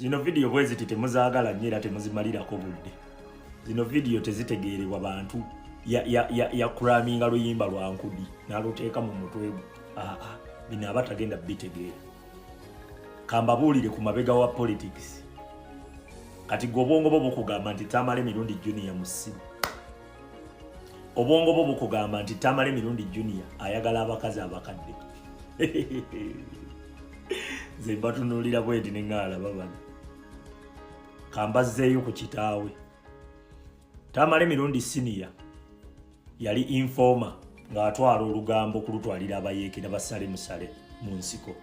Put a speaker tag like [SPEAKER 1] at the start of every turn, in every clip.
[SPEAKER 1] Zino vidiyo bwe ziti temuzaagala nnyo era temuzimalirako budde. Zino vidiyo tezitegeerebwa bantu. Yakuraminga luyimba lwa nkudi n'aluteeka mu mutwe gwe. Aa, bino aba tagenda bitegeera. Kambabuulire ku mabega wa politics. Kati gwe obwongo bwo bukugamba nti Tamale Mirundi Junior musiru. Obwongo bwo bukugamba nti Tamale Mirundi Junior ayagala abakazi abakadde. Nze mbatunuulira bwenti ne ŋŋaalaba bano. Kambazzeeyo ku kitaawe. Tamale Mirundi Senior yali informer ng'atwala olugambo kulutwalira abayeekera basale musale mu nsiko.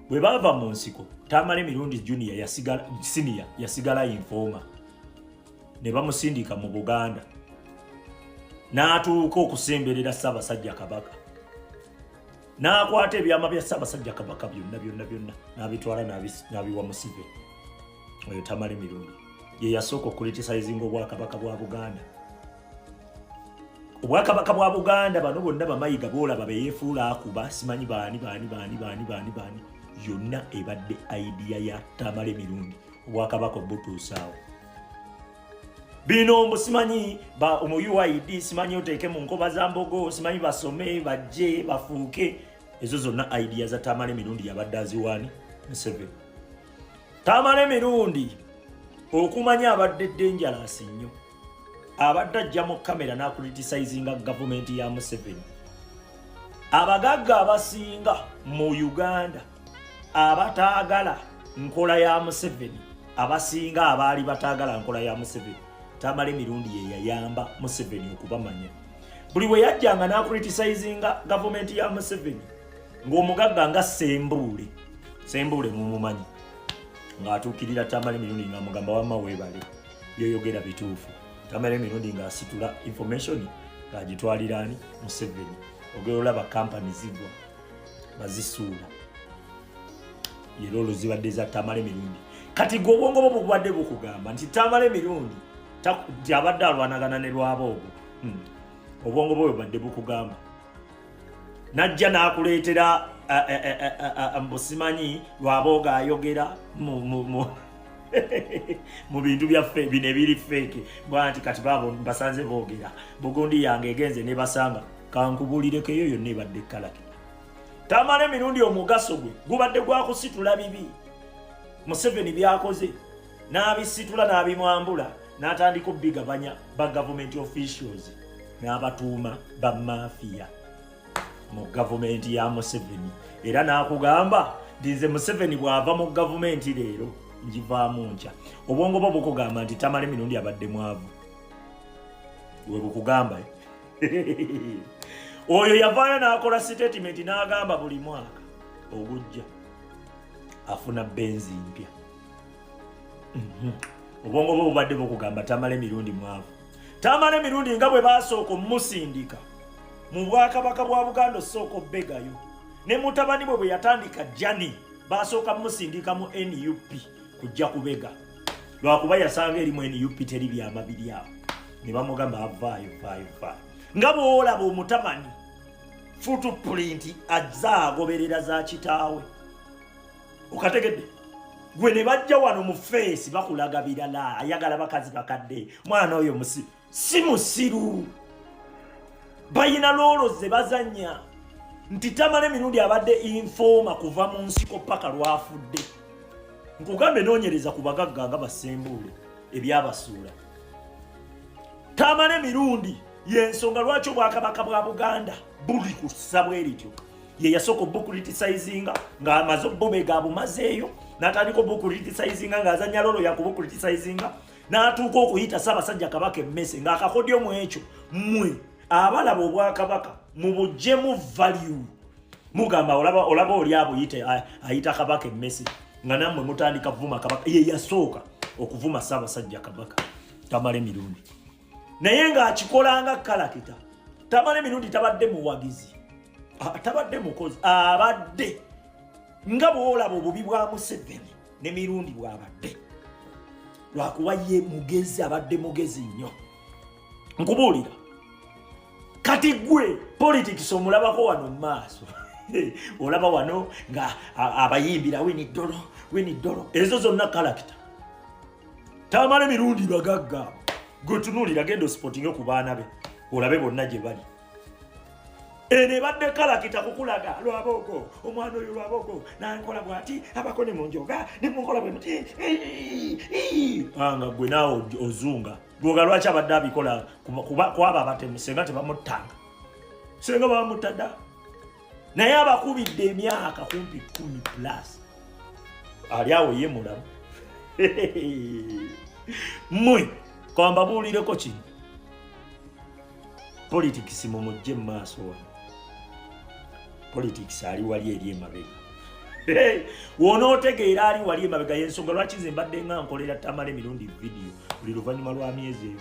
[SPEAKER 1] Bwe baava mu nsiko, Tamale Mirundi Junior yasigala, Senior yasigala informer ne bamusindika mu Buganda n'atuuka okusemberera Ssaabasajja Kabaka n'akwata ebyama bya Ssaabasajja Kabaka byonna byonna byonna n'abitwala n'abiwa Museveni. Oyo Tamale Mirundi ye yasooka okucriticizinga obwakabaka bwa Buganda. Obwakabaka bwa Buganda bano bonna bamayiga boolaba beyeefuula akuba simanyi baani baani baani baani baani baani, yonna ebadde idea ya Tamale Mirundi. Obwakabaka obutuusaawo bino mbu simanyi mu UID, simanyi oteeke mu nkoba za mbogo, simanyi basome bajje bafuuke, ezo zonna idea za Tamale Mirundi yabadde aziwaani Museveni. Tamale Mirundi okumanya abadde dangerous nnyo, abadde ajja mu kamera n'acriticinga gavumenti ya Museveni. Abagagga abasinga mu Uganda abataagala nkola ya Museveni, abasinga abaali bataagala nkola ya Museveni, Tamale Mirundi ye yayamba Museveni okubamanya. Buli we yajjanga n'acriticinga gavumenti ya Museveni, ng'omugagga nga Sembuule, Sembuule mumumanyi, ng'atuukirira Tamale Mirundi ng'amugamba, "Wamma weebale, byoyogera bituufu." Tamale Mirundi ng'asitula information ng'agitwalira ani? Museveni. Ogera olaba kampani zigwa bazisuula, era olwo zibadde za Tamale Mirundi. Kati gwe obwongo bwo bubadde bukugamba nti Tamale Mirundi nti abadde alwanagana ne Lwaboogo. Obwongo bwo bubadde bukugamba, najja n'akuleetera mbu simanyi Lwaboogo ayogera mu bintu byaffe bino ebiri fake, bwa nti kati baabo basanze boogera bugundi yange egenze nebasanga. Kankubulireko, eyo yonna ebadde kalakita. Tamale Emirundi omugaso gwe gubadde gwakusitula bibi Museveni byakoze, n'abisitula n'abimwambula n'atandika obigabanya ba government officials n'abatuuma ba mafia mu gavumenti ya Museveni. Era n'akugamba nti nze Museveni bw'ava mu gavumenti leero, njivaamu nkya. Obwongo bwo bukugamba nti Tamale Mirundi abadde mwavu, we bukugamba. Oyo yavaayo n'akola statement n'agamba buli mwaka ogujja afuna Benz mpya. Obwongo bwo bubadde bukugamba Tamale Mirundi mwavu. Tamale Mirundi nga bwe basooka omusindika mu bwakabaka bwa Buganda osooka obbegayo ne mutabani bwe, bwe yatandika jani, basooka musindika mu NUP kujja kubega, lwakuba yasanga eri mu NUP teri byama biri awo, ne bamugamba avaayo, vaayo, vaayo. Nga bw'olaba omutabani footprint azza agoberera za kitaawe, okategedde? Gwe ne bajja wano mu face bakulaga birala, ayagala bakazi bakadde, mwana oyo musi si musiru. Bayina role ze bazanya nti Tamale Mirundi abadde informer kuva mu nsiko paka lwafudde. Nkugambe, noonyereza ku bagagga nga basembuule ebyabasuula. Tamale Mirundi yensonga lwaki obwakabaka bwa Buganda buli kussa bwe lityo. Ye yasooka obucriticizinga ng'amaze obubega abumazeeyo, n'atandika obucriticizinga ng'azanya role yakubucriticizinga, n'atuuka okuyita Ssaabasajja Kabaka emmese ng'akakodyo mu ekyo. Mmwe abalaba obwakabaka mubuggyemu value, mugamba olaba oli abuyite ayita kabaka emmese, nga nammwe mutandika vuma kabaka. Ye yasooka okuvuma Ssaabasajja Kabaka, Tamale Mirundi, naye ng'akikolanga character. Tamale Mirundi tabadde muwagizi, tabadde mukozi, abadde nga bw'olaba obubi bwa Museveni ne Mirundi bw'abadde, lwakuba ye mugezi, abadde mugezi nnyo. Nkubuulira, kati gwe politics omulabako wano mu maaso. Olaba wano nga abayimbira winiddolo winiddolo, ezo zonna character. Tamala emirundi bagagga, gwetunuulira, genda osupportinge ku baana be, olabe bonna gye bali. Eno ebadde character kukulaga Lwabogo, omwana oyo Lwabogo nankola bwati, abako ne munjoga ne munkola bwe muti, nga gwe naawe ozunga gwoga. Lwaki abadde abikola? Kwaba abatemu senga tebamuttanga, senga bamutta dda, naye abakubidde emyaka kumpi 10 plus, ali awo ye mulamu. Mmwe kwambabuulireko kino, politics mumujje mu maaso wano, politics ali wali eri emabega, wonootegeera ali wali emabega. Yensonga lwaki nze mbadde nga nkolera Tamala emirundi vidiyo buli luvannyuma lwa myezi 2.